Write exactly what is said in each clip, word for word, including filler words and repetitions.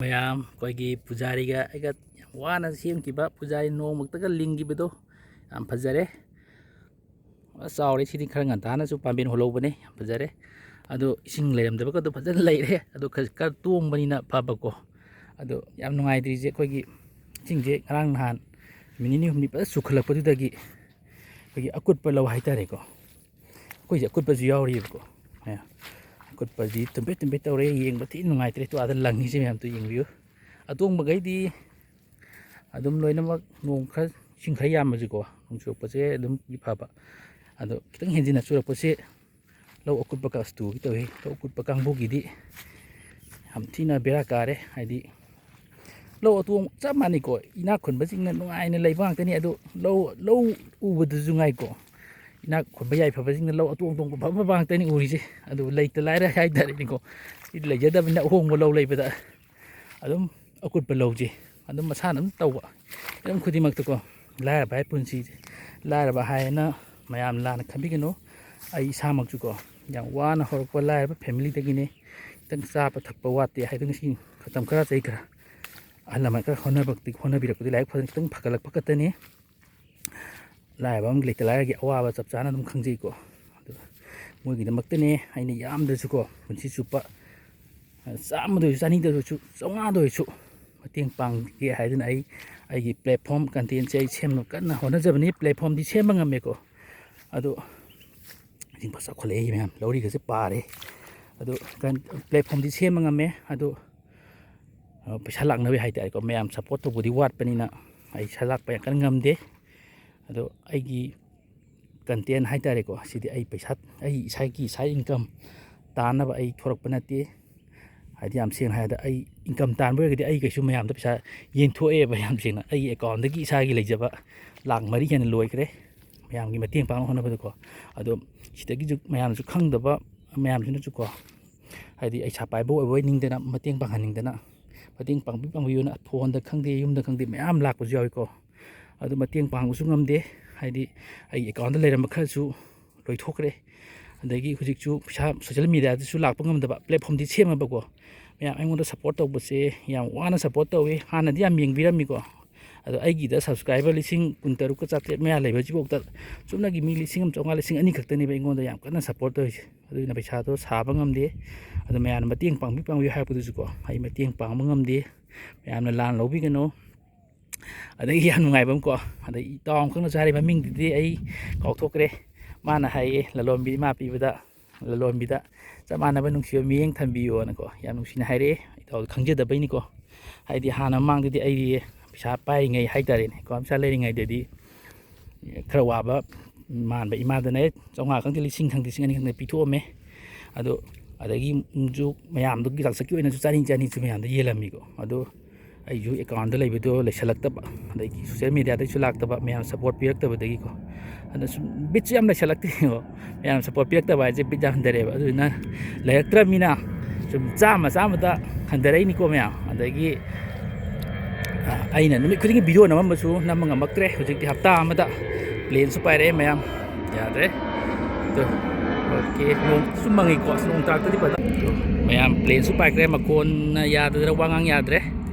ꯃꯌꯥꯝ, ꯑꯩꯈꯣꯏꯒꯤ ꯄꯨꯖꯥꯔꯤꯒ ꯑꯩꯒ ꯌꯥꯝ ꯋꯥꯅ ꯁꯦꯝꯈꯤꯕ, ꯄꯨꯖꯥꯔꯤ ꯅꯣꯡꯃꯛꯇꯒ ꯂꯤꯡꯈꯤꯕꯗꯣ, ꯌꯥꯝ ꯐꯖꯔꯦ꯫ ꯑꯁ, ꯆꯥꯎꯔꯦ꯫ ꯁꯤꯗꯤ ꯈꯔ ꯉꯟꯇꯥꯅꯁꯨ ꯄꯥꯝꯕꯦꯟ ꯍꯣꯜꯍꯧꯕꯅꯦ꯫ ꯌꯥꯝ ꯐꯖꯔꯦ꯫ ꯑꯗꯣ ꯏꯁꯤꯡ ꯂꯩꯔꯝꯗꯕꯒꯗꯣ ꯐꯖꯅ ꯂꯩꯔꯦ꯫ ꯑꯗꯣ ꯈꯔ, ꯈꯔ ꯇꯣꯡꯕꯅꯤꯅ ꯐꯕꯀꯣ꯫ ꯑꯗꯣ ꯌꯥꯝ ꯅꯨꯡꯉꯥꯏꯇ꯭ꯔꯤꯁꯦ, ꯑꯩꯈꯣꯏꯒꯤ ꯏꯁꯤꯡꯁꯦ ꯉꯔꯥꯡ ꯅꯍꯥꯟ ꯅꯨꯃꯤꯠ ꯅꯤꯅꯤ ꯍꯨꯝꯅꯤ ꯐꯖꯅ ꯆꯨꯈꯠꯂꯛꯄꯗꯨꯗꯒꯤ ꯑꯩꯈꯣꯏꯒꯤ ꯑꯀꯨꯠꯄ ꯂꯧ ꯍꯥꯏꯇꯥꯔꯦꯀꯣ꯫ ꯑꯩꯈꯣꯏꯁꯦ ꯑꯀꯨꯠꯄꯁꯨ ꯌꯥꯎꯔꯤꯑꯕꯀꯣ꯫ ꯑꯦ, ꯑꯀꯨꯠꯄꯁꯤ ꯇꯨꯝꯕꯦꯠ ꯇꯨꯝꯕꯦꯠ ꯇꯧꯔꯦ, ꯌꯦꯡꯕ ꯊꯤ ꯅꯨꯡꯉꯥꯏꯇ꯭ꯔꯦ꯫ ꯇꯣ, ꯑꯥꯗ ꯂꯪꯉꯤꯁꯦ ꯃꯌꯥꯝꯗꯣ ꯌꯦꯡꯕꯤꯌꯨ꯫ ꯑꯇꯣꯡꯕꯈꯩꯗꯤ ꯑꯗꯨꯝ ꯂꯣꯏꯅꯃꯛ ꯅꯣꯡ ꯈꯔ, ꯏꯁꯤꯡ ꯈꯔ ꯌꯥꯝꯕꯁꯤꯀꯣ, ꯅꯣꯡ ꯆꯨꯔꯛꯄꯁꯦ ꯑꯗꯨꯝ ꯐꯕ꯫ ꯑꯗꯣ ꯈꯤꯇꯪ ꯍꯦꯟꯖꯤꯟꯅ ꯆꯨꯔꯛꯄꯁꯦ ꯂꯧ ꯑꯀꯨꯠꯄ ꯀꯥꯡꯕꯨꯒꯤ ꯇꯧꯏ꯫ ꯂꯧ ꯑꯀꯨꯠꯄ ꯀꯥꯡꯕꯨꯒꯤꯗꯤ ꯌꯥꯝ ꯊꯤꯅ ꯕꯦꯔꯥ ꯀꯥꯔꯦ꯫ ꯍꯥꯏꯗꯤ ꯂꯧ ꯑꯇꯣꯡ ꯆꯞ ꯃꯥꯟꯅꯩꯀꯣ, ꯏꯅꯥꯛ ꯈꯨꯟꯕꯁꯤꯡꯅ ꯅꯨꯡꯉꯥꯏꯅ ꯂꯩꯕ ꯉꯥꯛꯇꯅꯤ꯫ ꯑꯗꯣ ꯂꯧ, ꯂꯧ ꯎꯕꯗꯁꯨ ꯉꯥꯏꯀꯣ, ꯏꯅꯥꯛ ꯈꯨꯟꯕ ꯌꯥꯏꯐꯕꯁꯤꯡꯅ ꯂꯧ ꯑꯇꯣꯡ ꯑꯇꯣꯡꯕ ꯐꯕ ꯐꯕ ꯉꯥꯛꯇꯅꯤ ꯎꯔꯤꯁꯦ꯫ ꯑꯗꯨ ꯂꯩꯇ ꯂꯥꯏꯔ ꯍꯥꯏꯇꯥꯔꯦꯅꯦꯀꯣ, ꯁꯤ ꯂꯩꯖꯗꯕꯅꯤꯅ ꯑꯍꯣꯡꯕ ꯂꯧ ꯂꯩꯕꯗ ꯑꯗꯨꯝ ꯑꯀꯨꯠꯄ ꯂꯧꯁꯦ ꯑꯗꯨꯝ ꯃꯁꯥꯅ ꯑꯗꯨꯝ ꯇꯧꯕ꯫ ꯍꯤꯔꯝ ꯈꯨꯗꯤꯡꯃꯛꯇꯀꯣ, ꯂꯥꯏꯔꯕ ꯍꯥꯏ ꯄꯨꯟꯁꯤꯁꯦ, ꯂꯥꯏꯔꯕ ꯍꯥꯏꯅ ꯃꯌꯥꯝ ꯂꯥꯟꯅ ꯈꯟꯕꯤꯒꯅꯨ꯫ ꯑꯩ ꯏꯁꯥꯃꯛꯁꯨꯀꯣ, ꯌꯥꯝ ꯋꯥꯅ ꯍꯧꯔꯛꯄ ꯂꯥꯏꯔꯕ ꯐꯦꯃꯤꯂꯤꯗꯒꯤꯅꯤ꯫ ꯈꯤꯇꯪ ꯆꯥꯕ ꯊꯛꯄ ꯋꯥꯠꯇꯦ ꯍꯥꯏꯗꯨꯅ ꯁꯤ ꯃꯇꯝ ꯈꯔ, ꯆꯍꯤ ꯈꯔ ꯑꯍꯜ ꯂꯃꯟ ꯈꯔ ꯍꯣꯠꯅꯕ-, ꯍꯣꯠꯅꯕꯤꯔꯛꯄꯗꯒꯤ ꯂꯥꯏꯔꯤꯛ ꯐꯖꯅ ꯈꯤꯇꯪ ꯐꯒꯠꯂꯛꯄ ꯈꯛꯇꯅꯤ꯫ ꯂꯥꯏꯔꯕ ꯑꯃꯒꯤ ꯂꯩꯇ ꯂꯥꯏꯔꯒꯤ ꯑꯋꯥꯕ ꯆꯞ ꯆꯥꯅ ꯑꯗꯨꯝ ꯈꯪꯖꯩꯀꯣ꯫ ꯑꯗꯨ ꯃꯣꯏꯒꯤꯗꯃꯛꯇꯅꯦ ꯑꯩꯅ ꯌꯥꯝꯗ꯭ꯔꯁꯨꯀꯣ, ꯄꯨꯟꯁꯤ ꯆꯨꯞꯄ ꯆꯥꯝꯃꯗ ꯑꯣꯏꯔꯁꯨ, ꯆꯅꯤꯗ ꯑꯣꯏꯔꯁꯨ, ꯆꯥꯝꯃꯉꯥꯗ ꯑꯣꯏꯔꯁꯨ ꯃꯇꯦꯡ ꯄꯥꯡꯒꯦ ꯍꯥꯏꯗꯨꯅ ꯑꯩ ꯑꯩꯒꯤ ꯄ꯭ꯂꯦꯠꯐꯣꯝ ꯀꯟꯇꯦꯟꯁꯦ ꯑꯩ ꯁꯦꯝꯅꯕ ꯀꯟꯅ ꯍꯣꯠꯅꯖꯕꯅꯤ꯫ ꯄ꯭ꯂꯦꯠꯐꯣꯝꯗꯤ ꯁꯦꯝꯕ ꯉꯝꯃꯦꯀꯣ, ꯑꯗꯣ ꯍꯧꯖꯤꯛ ꯐꯥꯎ ꯆꯥꯎꯈꯠꯂꯛꯏ ꯃꯌꯥꯝ, ꯂꯧꯔꯤꯒꯁꯦ ꯄꯥꯔꯦ꯫ ꯑꯗꯣ ꯀꯟ-, ꯄ꯭ꯂꯦꯠꯐꯣꯝꯗꯤ ꯁꯦꯝꯕ ꯉꯝꯃꯦ꯫ ꯑꯗꯣ ꯑ, ꯄꯩꯁꯥ ꯂꯥꯛꯅꯕ ꯍꯥꯏꯇꯥꯔꯦꯀꯣ, ꯃꯌꯥꯝ ꯁꯞꯄꯣꯔꯠ ꯇꯧꯕꯗꯤ ꯋꯥꯠꯄꯅꯤꯅ ꯑꯩ ꯄꯩꯁꯥ ꯂꯥꯛꯄ ꯌꯥꯝ ꯀꯟꯅ ꯉꯝꯗꯦ꯫ ꯑꯗꯣ ꯑꯩꯒꯤ ꯀꯟꯇꯦꯟ ꯍꯥꯏꯇꯥꯔꯦꯀꯣ, ꯁꯤꯗꯤ ꯑꯩ ꯄꯩꯁꯥ, ꯑꯩ ꯏꯁꯥꯒꯤ ꯁꯥꯏꯠ ꯏꯟꯀꯝ ꯇꯥꯅꯕ ꯑꯩ ꯊꯣꯔꯛꯄ ꯅꯠꯇꯦ꯫ ꯍꯥꯏꯗꯤ ꯌꯥꯝ ꯁꯦꯡꯅ ꯍꯥꯏꯔꯕꯗ, ꯑꯩ ꯏꯟꯀꯝ ꯇꯥꯟꯕ ꯑꯣꯏꯔꯒꯗꯤ ꯑꯩ ꯀꯩꯁꯨ ꯃꯌꯥꯝꯗ ꯄꯩꯁꯥ ꯌꯦꯟꯊꯣꯛꯑꯦꯕ꯫ ꯌꯥꯝ ꯁꯦꯡꯅ ꯑꯩꯒꯤ ꯑꯦꯀꯥꯎꯟꯗꯒꯤ ꯏꯁꯥꯒꯤ ꯂꯩꯖꯕ ꯂꯥꯛ ꯃꯔꯤ ꯍꯦꯟꯅ ꯂꯣꯏꯈ꯭ꯔꯦ ꯃꯌꯥꯝꯒꯤ ꯃꯇꯦꯡ ꯄꯥꯡꯅꯕ ꯍꯣꯠꯅꯕꯗꯀꯣ꯫ ꯑꯗꯣ ꯁꯤꯗꯒꯤꯁꯨ ꯃꯌꯥꯝꯁꯨ ꯈꯪꯗꯕ, ꯃꯌꯥꯝꯁꯤꯅꯁꯨꯀꯣ, ꯍꯥꯏꯗꯤ ꯄꯩꯁꯥ ꯄꯥꯏꯕ ꯑꯣꯏꯕ ꯑꯣꯏꯅꯤꯡꯗꯅ, ꯃꯇꯦꯡ ꯄꯥꯡꯍꯟꯅꯤꯡꯗꯅ, ꯃꯇꯦꯡ ꯄꯥꯡꯕꯤ ꯄꯥꯡꯕꯤꯌꯨꯅ ꯐꯣꯟꯗ ꯈꯪꯗꯦ, ꯌꯨꯝꯗ ꯈꯪꯗꯦ, ꯃꯌꯥꯝ ꯂꯥꯛꯄꯁꯨ ꯌꯥꯎꯏꯀꯣ꯫ ꯑꯗꯨ ꯃꯇꯦꯡ ꯄꯥꯡꯕꯁꯨ ꯉꯝꯗꯦ꯫ ꯍꯥꯏꯗꯤ ꯑꯩꯒꯤ ꯑꯦꯀꯥꯎꯟꯗ ꯂꯩꯔꯝꯕ ꯈꯔꯁꯨ ꯂꯣꯏꯊꯣꯛꯈ꯭ꯔꯦ꯫ ꯑꯗꯒꯤ ꯍꯧꯖꯤꯛꯁꯨ ꯄꯩꯁꯥ ꯁꯣꯁꯦꯜ ꯃꯦꯗꯤꯌꯥꯗꯁꯨ ꯂꯥꯛꯄ ꯉꯝꯗꯕ, ꯄ꯭ꯂꯦꯠꯐꯣꯝꯗꯤ ꯁꯦꯝꯃꯕꯀꯣ, ꯃꯌꯥꯝ ꯑꯩꯉꯣꯟꯗ ꯁꯞꯄꯣꯔꯠ ꯇꯧꯕꯁꯦ ꯌꯥꯝ ꯋꯥꯅ ꯁꯞꯄꯣꯔꯠ ꯇꯧꯋꯤ꯫ ꯍꯥꯟꯅꯗꯤ ꯌꯥꯝ ꯌꯦꯡꯕꯤꯔꯝꯃꯤꯀꯣ, ꯑꯗꯣ ꯑꯩꯒꯤꯗ ꯁꯕꯁꯀ꯭ꯔꯥꯏꯕꯔ ꯂꯤꯁꯤꯡ ꯀꯨꯟ ꯇꯔꯨꯛꯀ ꯆꯥꯇ꯭ꯔꯦꯠ ꯃꯌꯥ ꯂꯩꯕꯁꯤꯐꯥꯎꯗ ꯆꯨꯝꯅꯒꯤ ꯃꯤ ꯂꯤꯁꯤꯡ ꯑꯃ ꯆꯥꯝꯃꯉꯥ, ꯂꯤꯁꯤꯡ ꯑꯅꯤ ꯈꯛꯇꯅꯦꯕ ꯑꯩꯉꯣꯟꯗ ꯌꯥꯝ ꯀꯟꯅ ꯁꯞꯄꯣꯔꯠ ꯇꯧꯔꯤꯁꯦ꯫ ꯑꯗꯨꯅ ꯄꯩꯁꯥꯗꯣ ꯁꯥꯕ ꯉꯝꯗꯦ꯫ ꯑꯗꯣ ꯃꯌꯥꯝꯅ ꯃꯇꯦꯡ ꯄꯥꯡꯕꯤꯌꯨ, ꯄꯥꯡꯕꯤꯌꯨ ꯍꯥꯏꯔꯛꯄꯗꯨꯁꯨꯀꯣ, ꯑꯩ ꯃꯇꯦꯡ ꯄꯥꯡꯕ ꯉꯝꯗꯦ꯫ ꯃꯌꯥꯝꯅ ꯂꯥꯟ ꯂꯧꯕꯤꯒꯅꯨ꯫ ꯑꯗꯒꯤ ꯌꯥꯝ ꯅꯨꯡꯉꯥꯏꯕ ꯑꯃꯀꯣ, ꯑꯗꯩ ꯏꯇꯥꯎ ꯑꯃꯈꯛꯅꯁꯨ ꯍꯥꯏꯔꯤ, ꯃꯃꯤꯡꯗꯨꯗꯤ ꯑꯩ ꯀꯥꯎꯊꯣꯛꯈ꯭ꯔꯦ꯫ ꯃꯥꯅ ꯍꯥꯏꯌꯦ, ꯂꯂꯣꯟꯕꯤ ꯏꯃꯥ ꯄꯤꯕꯗ, ꯂꯂꯣꯟꯕꯤꯗ ꯆꯞ ꯃꯥꯟꯅꯕ ꯅꯨꯡꯁꯤꯕ ꯃꯤꯠꯌꯦꯡ ꯊꯝꯕꯤꯌꯣꯅꯀꯣ, ꯌꯥꯝ ꯅꯨꯡꯁꯤꯅ ꯍꯥꯏꯔꯛꯑꯦ꯫ ꯏꯇꯥꯎꯗꯤ ꯈꯪꯖꯗꯕꯩꯅꯤꯀꯣ, ꯍꯥꯏꯗꯤ ꯍꯥꯟꯅ ꯃꯃꯥꯡꯗꯗꯤ ꯑꯩꯗꯤ ꯄꯩꯁꯥ ꯄꯥꯏꯔꯤꯉꯩ ꯍꯥꯏꯇꯥꯔꯦꯅꯦꯀꯣ, ꯄꯩꯁꯥ ꯂꯩꯔꯤꯉꯩꯗꯗꯤ ꯈꯔ ꯋꯥꯕ ꯃꯥꯟꯕ ꯏꯃꯥꯗꯅ, "ꯑꯦ, ꯆꯥꯝꯃꯉꯥ ꯈꯪꯗꯦ, ꯂꯤꯁꯤꯡ ꯈꯪꯗꯦ, ꯂꯤꯁꯤꯡ ꯑꯅꯤ ꯈꯪꯗꯦ ꯄꯤꯊꯣꯛꯑꯝꯃꯦ"꯫ ꯑꯗꯣ ꯑꯗꯒꯤ ꯁꯨ ꯃꯌꯥꯝꯗꯨꯒꯤ ꯆꯥꯡꯆꯠꯀꯤ ꯑꯣꯏꯅꯁꯨ ꯆꯅꯤ ꯆꯅꯤꯁꯨ ꯃꯌꯥꯝꯗ ꯌꯦꯜꯂꯝꯃꯤꯀꯣ꯫ ꯑꯗꯣ ꯑꯩꯁꯨ ꯑꯦꯀꯥꯎꯟꯗ ꯂꯩꯕꯗꯣ ꯂꯩꯁꯜꯂꯛꯇꯕ, ꯑꯗꯒꯤ ꯁꯣꯁꯦꯜ ꯃꯦꯗꯤꯌꯥꯗꯒꯤꯁꯨ ꯂꯥꯛꯇꯕ, ꯃꯌꯥꯝ ꯁꯞꯄꯣꯔꯠ ꯄꯤꯔꯛꯇꯕꯗꯒꯤꯀꯣ꯫ ꯑꯗꯨꯅ ꯁꯨꯝ ꯕꯤꯠꯁꯨ ꯌꯥꯝ ꯂꯩꯁꯜꯂꯛꯇꯦꯀꯣ꯫ ꯃꯌꯥꯝ ꯁꯞꯄꯣꯔꯠ ꯄꯤꯔꯛꯇꯕ ꯍꯥꯏꯁꯦ ꯕꯤꯠ ꯌꯥꯝ ꯍꯟꯊꯔꯛꯑꯦꯕ꯫ ꯑꯗꯨꯗꯨꯅ ꯂꯩꯔꯛꯇ꯭ꯔꯕꯅꯤꯅ ꯁꯨꯝ ꯆꯥꯝꯃ ꯆꯥꯝꯃꯗ ꯍꯟꯊꯔꯛꯏꯅꯤꯀꯣ ꯃꯌꯥꯝ꯫ ꯑꯗꯒꯤ, ꯑ, ꯑꯩꯅ ꯅꯨꯃꯤꯠ ꯈꯨꯗꯤꯡꯒꯤ ꯚꯤꯗꯤꯑꯣ ꯅꯝꯃꯝꯕꯁꯨ ꯅꯝꯕ ꯉꯝꯃꯛꯇ꯭ꯔꯦ꯫ ꯍꯧꯖꯤꯛꯇꯤ ꯍꯞꯇꯥ ꯑꯃꯗ ꯄ꯭ꯂꯦꯟꯁꯨ ꯄꯥꯏꯔꯛꯑꯦ ꯃꯌꯥꯝ꯫ ꯌꯥꯗ꯭ꯔꯦ꯫ ꯑꯗꯣ, ꯑꯣꯀꯦ, ꯅꯣꯡꯁꯨ ꯃꯪꯉꯤꯀꯣ꯫ ꯑꯁ, ꯅꯣꯡ ꯇꯥꯔꯛꯇꯗꯤ ꯐꯗꯧ꯫ ꯑꯗꯣ ꯃꯌꯥꯝ, ꯄ꯭ꯂꯦꯟꯁꯨ ꯄꯥꯏꯈ꯭ꯔꯦ, ꯃꯈꯣꯟꯅ ꯌꯥꯗꯗꯅ ꯋꯥ ꯉꯥꯡ ꯌꯥꯗ꯭ꯔꯦ꯫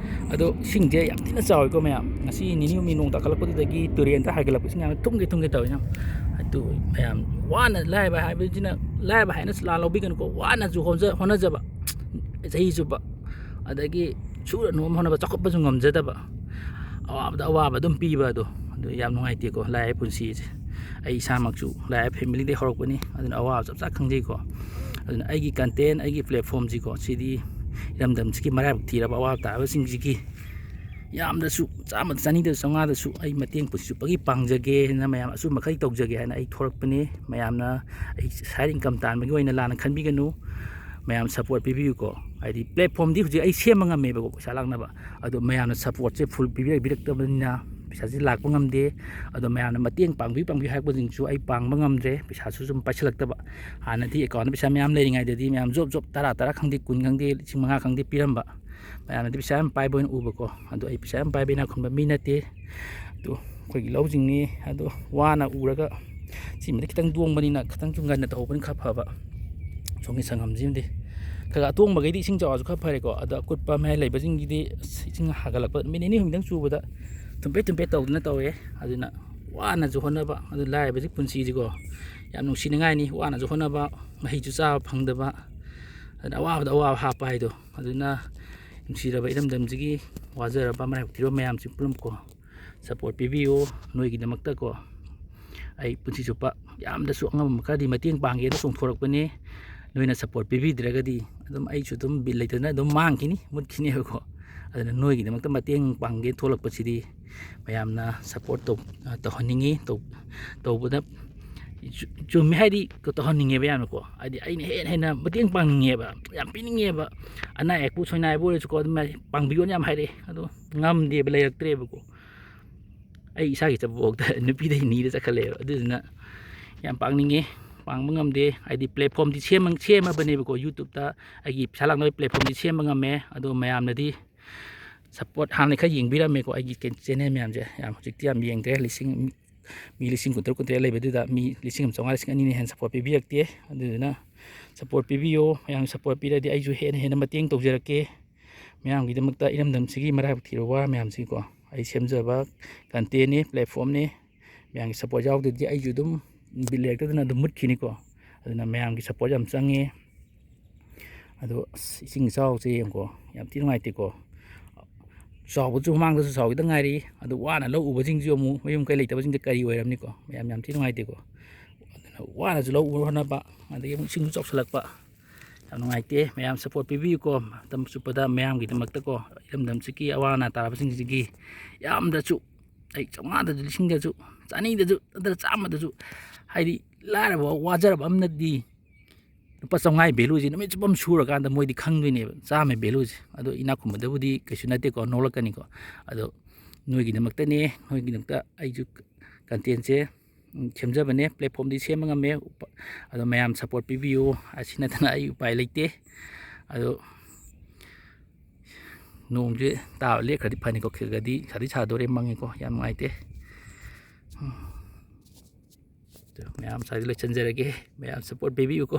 ꯑꯗꯣ ꯏꯁꯤꯡꯁꯦ ꯌꯥꯝ ꯊꯤꯅ ꯆꯥꯎꯋꯤꯀꯣ ꯃꯌꯥꯝ꯫ ꯉꯁꯤ ꯅꯤꯅꯤ ꯍꯨꯝꯅꯤ ꯅꯣꯡ ꯇꯥꯈꯠꯂꯛꯄꯗꯨꯗꯒꯤ ꯇꯨꯔꯦꯟꯗ ꯍꯥꯏꯒꯠꯂꯛꯄ ꯏꯁꯤꯡ ꯌꯥꯝꯅ ꯊꯨꯝꯒꯦ ꯊꯨꯝꯒꯦ ꯇꯧꯋꯤ ꯃꯌꯥꯝ꯫ ꯑꯗꯨ ꯃꯌꯥꯝ ꯋꯥꯅ, ꯂꯥꯏꯔꯕ ꯍꯥꯏꯕꯁꯤꯅ, ꯂꯥꯏꯔꯕ ꯍꯥꯏꯅ ꯂꯥꯟ ꯂꯧꯕꯤꯒꯅꯨꯀꯣ꯫ ꯋꯥꯅꯁꯨ ꯍꯣꯠꯅꯖ-, ꯍꯣꯠꯅꯖꯕ ꯆꯍꯤ ꯆꯨꯞꯄ, ꯑꯗꯒꯤ ꯁꯨꯔ ꯅꯣꯝ ꯍꯣꯠꯅꯕ, ꯆꯥꯎꯈꯠꯄꯁꯨ ꯉꯝꯖꯗꯕ, ꯑꯋꯥꯕꯗ ꯑꯋꯥꯕ ꯑꯗꯨꯝ ꯄꯤꯕ ꯑꯗꯣ꯫ ꯑꯗꯨ ꯌꯥꯝ ꯅꯨꯡꯉꯥꯏꯇꯦꯀꯣ, ꯂꯥꯏꯔꯕ ꯄꯨꯟꯁꯤꯁꯦ꯫ ꯑꯩ ꯏꯁꯥꯃꯛꯁꯨ ꯂꯥꯏꯔꯕ ꯐꯦꯃꯤꯂꯤꯗꯒꯤ ꯍꯧꯔꯛꯄꯅꯤ, ꯑꯗꯨꯅ ꯑꯋꯥꯕ ꯆꯞ ꯆꯥ ꯈꯪꯖꯩꯀꯣ꯫ ꯑꯗꯨꯅ ꯑꯩꯒꯤ ꯀꯟꯇꯦꯟ, ꯑꯩꯒꯤ ꯄ꯭ꯂꯦꯠꯐꯣꯝꯁꯤꯀꯣ, ꯁꯤꯗꯤ ꯏꯔꯝꯗꯝꯁꯤꯒꯤ ꯃꯔꯥꯏꯕꯛ ꯊꯤꯔꯕ ꯑꯋꯥꯕ ꯇꯥꯔꯕꯁꯤꯡꯁꯤꯒꯤ ꯌꯥꯝꯗ꯭ꯔꯁꯨ ꯆꯥꯝꯃꯗ, ꯆꯅꯤꯗ, ꯆꯥꯝꯃꯉꯥꯗꯁꯨ ꯑꯩ ꯃꯇꯦꯡ ꯄꯨꯟꯁꯤ ꯆꯨꯞꯄꯒꯤ ꯄꯥꯡꯖꯒꯦꯅ, ꯃꯌꯥꯝ ꯑꯆꯨꯝꯕ ꯃꯈꯩ ꯇꯧꯖꯒꯦ ꯍꯥꯏꯅ ꯑꯩ ꯊꯣꯔꯛꯄꯅꯤ꯫ ꯃꯌꯥꯝꯅ ꯑꯩ ꯁꯥꯏꯠ ꯏꯟꯀꯝ ꯇꯥꯟꯕꯒꯤ ꯑꯣꯏꯅ ꯂꯥꯟꯅ ꯈꯟꯕꯤꯒꯅꯨ꯫ ꯃꯌꯥꯝ ꯁꯞꯄꯣꯔꯠ ꯄꯤꯕꯤꯌꯨꯀꯣ꯫ ꯍꯥꯏꯗꯤ ꯄ꯭ꯂꯦꯠꯐꯣꯝꯗꯤ ꯍꯧꯖꯤꯛ ꯑꯩ ꯁꯦꯝꯕ ꯉꯝꯃꯦꯕꯀꯣ, ꯄꯩꯁꯥ ꯂꯥꯛꯅꯕ꯫ ꯑꯗꯣ ꯃꯌꯥꯝꯅ ꯁꯞꯄꯣꯔꯠꯁꯦ ꯐꯨꯜ ꯄꯤꯕꯤꯔꯛ-, ꯄꯤꯔꯛꯇꯕꯅꯤꯅ ꯄꯩꯁꯥꯁꯦ ꯂꯥꯛꯄ ꯉꯝꯗꯦ꯫ ꯑꯗꯣ ꯃꯌꯥꯝꯅ ꯃꯇꯦꯡ ꯄꯥꯡꯕꯤꯌꯨ, ꯄꯥꯡꯕꯤꯌꯨ ꯍꯥꯏꯔꯛꯄꯁꯤꯡꯁꯨ ꯑꯩ ꯄꯥꯡꯕ ꯉꯝꯗ꯭ꯔꯦ꯫ ꯄꯩꯁꯥꯁꯨ ꯁꯨꯝ ꯄꯥꯏꯁꯤꯜꯂꯛꯇꯕ꯫ ꯍꯥꯟꯅꯗꯤ ꯑꯦꯀꯥꯎꯟꯗ ꯄꯩꯁꯥ ꯃꯌꯥꯝ ꯂꯩꯔꯤꯉꯩꯗꯗꯤ ꯃꯌꯥꯝ ꯖꯣꯕ ꯖꯣꯕ ꯇꯔꯥ ꯇꯔꯥ ꯈꯪꯗꯦ, ꯀꯨꯟ ꯈꯪꯗꯦ, ꯂꯤꯁꯤꯡ ꯃꯉꯥ ꯈꯪꯗꯦ ꯄꯤꯔꯝꯕ꯫ ꯃꯌꯥꯝꯅꯗꯤ ꯄꯩꯁꯥ ꯌꯥꯝ ꯄꯥꯏꯕ ꯑꯣꯏꯅ ꯎꯕꯀꯣ꯫ ꯑꯗꯣ ꯑꯩ ꯄꯩꯁꯥ ꯌꯥꯝ ꯄꯥꯏꯕ ꯏꯅꯥꯛ ꯈꯨꯟꯕ ꯃꯤ ꯅꯠꯇꯦ꯫ ꯑꯗꯣ ꯑꯩꯈꯣꯏꯒꯤ ꯂꯧꯁꯤꯡꯅꯤ꯫ ꯑꯗꯣ ꯋꯥꯅ ꯎꯔꯒ ꯁꯤꯃꯗꯤ ꯈꯤꯇꯪ ꯇꯣꯡꯕꯅꯤꯅ ꯈꯤꯇꯪꯁꯨ ꯉꯟꯅ ꯇꯧꯍꯧꯕꯅ ꯈꯔ ꯐꯕ꯫ ꯁꯣꯝꯒꯤ ꯁꯪꯒꯝꯁꯤꯃꯗꯤ ꯈꯔ ꯑꯇꯣꯡꯕꯈꯩꯗꯤ ꯏꯁꯤꯡ ꯆꯥꯎꯔꯁꯨ ꯈꯔ ꯐꯔꯦꯀꯣ, ꯑꯗꯣ ꯑꯀꯨꯠꯄ ꯃꯌꯥꯏ ꯂꯩꯕꯁꯤꯡꯒꯤꯗꯤ ꯑꯁ, ꯏꯁꯤꯡ ꯍꯥꯒꯠꯂꯛꯄ ꯃꯤꯅꯤꯠ ꯅꯤꯅꯤ ꯍꯨꯝꯗꯪ ꯆꯨꯕꯗ ꯊꯨꯝꯄꯦꯠ ꯊꯨꯝꯄꯦꯠ ꯇꯧꯗꯅ ꯇꯧꯋꯦ꯫ ꯑꯗꯨꯅ ꯋꯥꯅꯁꯨ ꯍꯣꯠꯅꯕ, ꯑꯗꯨ ꯂꯥꯏꯔꯕꯁꯤ ꯄꯨꯟꯁꯤꯁꯤꯀꯣ ꯌꯥꯝ ꯅꯨꯡꯁꯤꯅꯤꯡꯉꯥꯏꯅꯤ꯫ ꯋꯥꯅꯁꯨ ꯍꯣꯠꯅꯕ, ꯃꯍꯩꯁꯨ ꯆꯥꯕ ꯐꯪꯗꯕ, ꯑꯗꯨꯅ ꯑꯋꯥꯕꯗ ꯑꯋꯥꯕ ꯍꯥꯞꯄ ꯍꯥꯏꯗꯣ꯫ ꯑꯗꯨꯅ ꯅꯨꯡꯁꯤꯔꯕ ꯏꯔꯝꯗꯝꯁꯤꯒꯤ ꯋꯥꯖꯔꯕ ꯃꯔꯥꯏꯕꯛ ꯊꯤꯔꯕ ꯃꯌꯥꯝꯁꯤ ꯄꯨꯝꯅꯃꯛꯀꯣ, ꯁꯞꯄꯣꯔꯠ ꯄꯤꯕꯤꯌꯨ꯫ ꯅꯣꯏꯒꯤꯗꯃꯛꯇꯀꯣ ꯑꯩ ꯄꯨꯟꯁꯤ ꯆꯨꯞꯄ ꯌꯥꯝꯗꯁꯨ ꯑꯉꯝꯕ ꯈꯔꯗꯤ ꯃꯇꯦꯡ ꯄꯥꯡꯒꯦꯅ ꯆꯣꯡꯊꯣꯔꯛꯄꯅꯤ꯫ ꯅꯣꯏꯅ ꯁꯞꯄꯣꯔꯠ ꯄꯤꯕꯤꯗ꯭ꯔꯒꯗꯤ ꯑꯗꯨꯝ ꯑꯩꯁꯨ ꯑꯗꯨꯝ ꯕꯤꯠ ꯂꯩꯇꯗꯅ ꯑꯗꯨꯝ ꯃꯥꯡꯈꯤꯅꯤ, ꯃꯨꯠꯈꯤꯅꯦꯕꯀꯣ꯫ ꯑꯗꯨꯅ ꯅꯣꯏꯒꯤꯗꯃꯛꯇ ꯃꯇꯦꯡ ꯄꯥꯡꯒꯦ ꯊꯣꯛꯂꯛꯄꯁꯤꯗꯤ ꯃꯌꯥꯝꯅ ꯁꯞꯄꯣꯔꯠ ꯇꯧ-, ꯇꯧꯍꯟꯅꯤꯡꯉꯤ꯫ ꯇꯧ-, ꯇꯧꯕꯗ ꯆꯨ-, ꯆꯨꯝꯃꯦ ꯍꯥꯏꯗꯤ ꯇꯧꯍꯟꯅꯤꯡꯉꯦꯕ ꯌꯥꯝꯅꯀꯣ꯫ ꯍꯥꯏꯗꯤ ꯑꯩꯅ ꯍꯦꯟꯅ ꯍꯦꯟꯅ ꯃꯇꯦꯡ ꯄꯥꯡꯅꯤꯡꯉꯦꯕ, ꯌꯥꯝ ꯄꯤꯅꯤꯡꯉꯦꯕ꯫ ꯑꯅꯥ ꯑꯌꯦꯛꯄꯨ ꯁꯣꯏꯅꯥꯏꯕꯨ ꯑꯣꯏꯔꯁꯨꯀꯣ, ꯑꯗꯨꯝ ꯄꯥꯡꯕꯤꯌꯣꯅ ꯌꯥꯝ ꯍꯥꯏꯔꯛꯑꯦ꯫ ꯑꯗꯣ ꯉꯝꯗꯦꯕ, ꯂꯩꯔꯛꯇ꯭ꯔꯦꯕꯀꯣ꯫ ꯑꯩ ꯏꯁꯥꯒꯤ ꯆꯠꯄꯐꯥꯎꯗ ꯅꯨꯄꯤꯗꯩ ꯅꯤꯔ ꯆꯠꯈꯠꯂꯛꯑꯦꯕ꯫ ꯑꯗꯨꯗꯨꯅ ꯌꯥꯝ ꯄꯥꯡꯅꯤꯡꯉꯦ, ꯄꯥꯡꯕ ꯉꯝꯗꯦ꯫ ꯍꯥꯏꯗꯤ ꯄ꯭ꯂꯦꯠꯐꯣꯝꯗꯤ ꯁꯦꯝꯃ-, ꯁꯦꯝꯃꯕꯅꯦꯕꯀꯣ, ꯌꯨꯇ꯭ꯌꯨꯕꯇ ꯑꯩꯒꯤ ꯄꯩꯁꯥ ꯂꯥꯛꯅꯕꯒꯤ ꯄ꯭ꯂꯦꯠꯐꯣꯝꯗꯤ ꯁꯦꯝꯕ ꯉꯝꯃꯦ꯫ ꯑꯗꯣ ꯃꯌꯥꯝꯅꯗꯤ ꯁꯞꯄꯣꯔꯠ ꯍꯥꯟꯅ ꯈꯔ ꯌꯦꯡꯕꯤꯔꯝꯃꯦꯀꯣ, ꯑꯩꯒꯤ ꯀꯦ-, ꯆꯦꯅꯦꯜ ꯃꯌꯥꯝꯁꯦ꯫ ꯌꯥꯝ ꯍꯧꯖꯤꯛꯇꯤ ꯌꯥꯝ ꯌꯦꯡꯗ꯭ꯔꯦ꯫ ꯂꯤꯁꯤꯡ, ꯃꯤ ꯂꯤꯁꯤꯡ ꯀꯨꯟꯇꯔꯨꯛ ꯀꯨꯟꯇꯔꯦꯠ ꯂꯩꯕꯗꯨꯗ ꯃꯤ ꯂꯤꯁꯤꯡ ꯑꯃ ꯆꯥꯝꯃꯉꯥ, ꯂꯤꯁꯤꯡ ꯑꯅꯤꯅ ꯍꯦꯟꯅ ꯁꯞꯄꯣꯔꯠ ꯄꯤꯕꯤꯔꯛꯇꯦ꯫ ꯑꯗꯨꯗꯨꯅ ꯁꯞꯄꯣꯔꯠ ꯄꯤꯕꯤꯌꯣ꯫ ꯃꯌꯥꯝ ꯁꯞꯄꯣꯔꯠ ꯄꯤꯔꯗꯤ ꯑꯩꯁꯨ ꯍꯦꯟꯅ ꯍꯦꯟꯅ ꯃꯇꯦꯡ ꯇꯧꯖꯔꯛꯀꯦ꯫ ꯃꯌꯥꯝꯒꯤꯗꯃꯛꯇ, ꯏꯔꯝꯗꯝꯁꯤꯒꯤ ꯃꯔꯥꯏꯕꯛ ꯊꯤꯔꯕ ꯋꯥ ꯃꯌꯥꯝꯁꯤꯀꯣ, ꯑꯩ ꯁꯦꯝꯖꯕ ꯀꯟꯇꯦꯟꯅꯤ, ꯄ꯭ꯂꯦꯠꯐꯣꯝꯅꯤ꯫ ꯃꯌꯥꯝꯒꯤ ꯁꯞꯄꯣꯔꯠ ꯌꯥꯎꯗ꯭ꯔꯗꯤ ꯑꯩꯁꯨ ꯑꯗꯨꯝ ꯕꯤꯠ ꯂꯩꯔꯛꯇꯗꯅ ꯑꯗꯨꯝ ꯃꯨꯠꯈꯤꯅꯤꯀꯣ꯫ ꯑꯗꯨꯅ ꯃꯌꯥꯝꯒꯤ ꯁꯞꯄꯣꯔꯠ ꯌꯥꯝ ꯆꯪꯉꯤ꯫ ꯑꯗꯣ ꯑꯁ, ꯏꯁꯤꯡ ꯏꯆꯥꯎꯁꯦ ꯌꯦꯡꯉꯨꯀꯣ, ꯌꯥꯝ ꯊꯤ ꯅꯨꯡꯉꯥꯏꯇꯦꯀꯣ꯫ ꯆꯥꯎꯕꯁꯨ ꯃꯃꯥꯡꯗꯁꯨ ꯆꯥꯎꯈꯤꯗ ꯉꯥꯏꯔꯤ꯫ ꯑꯗꯨ ꯋꯥꯅ ꯂꯧ ꯎꯕꯁꯤꯡꯁꯨ ꯑꯃꯨꯛ ꯃꯌꯨꯝ ꯀꯩ ꯂꯩꯇꯕꯁꯤꯡꯗ ꯀꯔꯤ ꯑꯣꯏꯔꯝꯅꯤꯀꯣ? ꯃꯌꯥꯝ ꯌꯥꯝ ꯊꯤ ꯅꯨꯡꯉꯥꯏꯇꯦꯀꯣ꯫ ꯑꯗꯨꯅ ꯋꯥꯅꯁꯨ ꯂꯧ ꯎꯅꯕ ꯍꯣꯠꯅꯕ, ꯑꯗꯒꯤ ꯑꯃꯨꯛ ꯏꯁꯤꯡꯁꯨ ꯆꯥꯎꯁꯤꯜꯂꯛꯄ꯫ ꯌꯥꯝ ꯅꯨꯡꯉꯥꯏꯇꯦ꯫ ꯃꯌꯥꯝ ꯁꯞꯄꯣꯔꯠ ꯄꯤꯕꯤꯌꯨꯀꯣ꯫ ꯃꯇꯝ ꯆꯨꯞꯄꯗ ꯃꯌꯥꯝꯒꯤꯗꯃꯛꯇꯀꯣ, ꯏꯔꯝꯗꯝꯁꯤꯒꯤ ꯑꯋꯥ ꯑꯅꯥ ꯇꯥꯔꯕꯁꯤꯡꯁꯤꯒꯤ ꯌꯥꯝꯗ꯭ꯔꯁꯨ, ꯑꯩ ꯆꯥꯝꯃꯉꯥꯗꯁꯨ, ꯂꯤꯁꯤꯡꯗꯁꯨ, ꯆꯅꯤꯗꯁꯨ, ꯅꯠꯇ꯭ꯔꯒ ꯆꯥꯝꯃꯗꯁꯨ, ꯍꯥꯏꯗꯤ ꯂꯥꯏꯔꯕ ꯋꯥꯖꯔꯕ ꯑꯃꯅꯗꯤ ꯂꯨꯄꯥ ꯆꯥꯝꯃꯉꯥꯒꯤ ꯚꯦꯂꯨꯁꯤ ꯅꯨꯃꯤꯠ ꯆꯨꯞꯄ ꯑꯃ ꯁꯨꯔꯀꯥꯟꯗ ꯃꯣꯏꯗꯤ ꯈꯪꯗꯣꯏꯅꯦꯕ ꯆꯥꯝꯃꯒꯤ ꯚꯦꯂꯨꯁꯦ꯫ ꯑꯗꯣ ꯏꯅꯥꯛ ꯈꯨꯟꯕꯗꯕꯨꯗꯤ ꯀꯩꯁꯨ ꯅꯠꯇꯦꯀꯣ, ꯅꯣꯛꯂꯛꯀꯅꯤꯀꯣ꯫ ꯑꯗꯣ ꯅꯣꯏꯒꯤꯗꯃꯛꯇꯅꯦ, ꯅꯣꯏꯒꯤꯗꯃꯛꯇ ꯑꯩꯁꯨ ꯀꯟꯇꯦꯟꯁꯦ, ꯎꯝ, ꯁꯦꯝꯖꯕꯅꯦ, ꯄ꯭ꯂꯦꯠꯐꯣꯝꯗꯤ ꯁꯦꯝꯕ ꯉꯝꯃꯦ꯫ ꯎꯄ-, ꯑꯗꯣ ꯃꯌꯥꯝ ꯁꯞꯄꯣꯔꯠ ꯄꯤꯕꯤꯌꯨ꯫ ꯑꯁꯤ ꯅꯠꯇꯅ ꯑꯩ ꯎꯄꯥꯏ ꯂꯩꯇꯦ꯫ ꯑꯗꯣ ꯅꯣꯡꯁꯦ ꯇꯥꯕ ꯂꯦꯞꯈ꯭ꯔꯗꯤ ꯐꯅꯤꯀꯣ, ꯈꯔ ꯈꯔꯗꯤ ꯁꯥꯗꯤ ꯁꯥꯗꯣꯔꯦ, ꯃꯪꯉꯤꯀꯣ, ꯌꯥꯝ ꯅꯨꯡꯉꯥꯏꯇꯦ꯫ ꯎꯝ꯫ ꯑꯗꯣ ꯃꯌꯥꯝ ꯁ꯭ꯋꯥꯏꯗ ꯂꯣꯏꯁꯤꯟꯖꯔꯒꯦ, ꯃꯌꯥꯝ ꯁꯞꯄꯣꯔꯠ ꯄꯤꯕꯤꯌꯨꯀꯣ꯫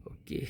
ꯑꯣꯀꯦ꯫